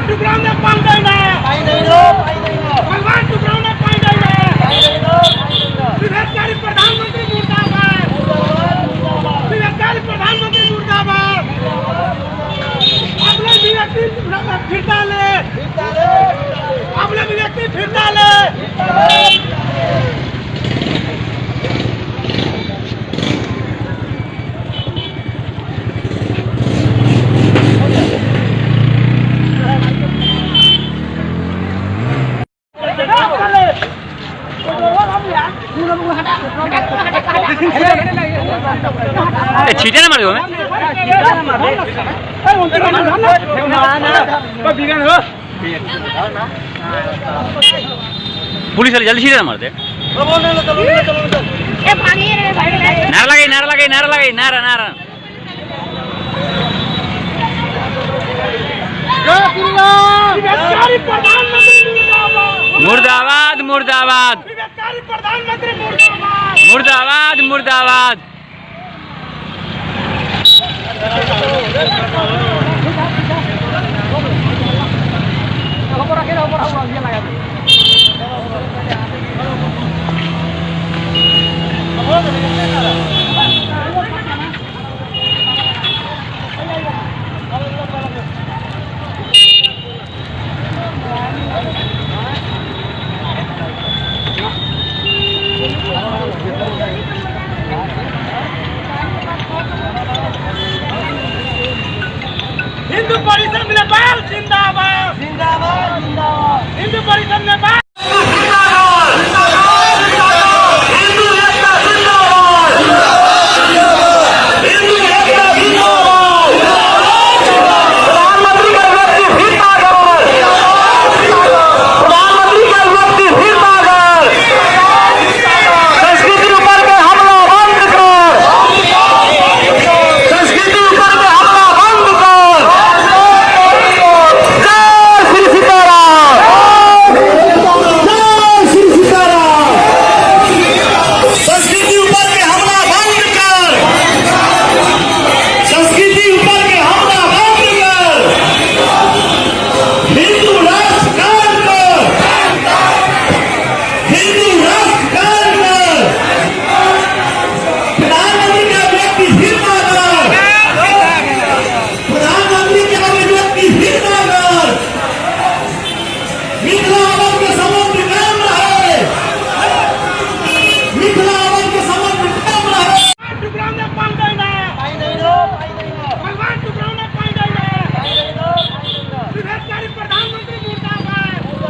टुक्राउन पाउँदैन। भगवान टुक्राउन पाइँदैन। विभेदकारी प्रधानमन्त्री मुर्दाबाद। विभेदकारी प्रधानमन्त्री मुर्दाबाद। आफूलाई अभिव्यक्ति फिर्ताले, आफूलाई अभिव्यक्ति फिर्ताले। छिटे ना मारिदियो। पुलिस वाले जल्दी छिटे ना मार दे। नारा लगाई, नारा लगाई, नारा लगाई, नारा नारा। मुर्दाबाद मुर्दाबाद मुर्दाबाद मुर्दाबाद। हिंदू परिषद नेपाल जिंदाबाद जिंदाबाद जिंदाबाद। हिंदू परिषद नेपाल।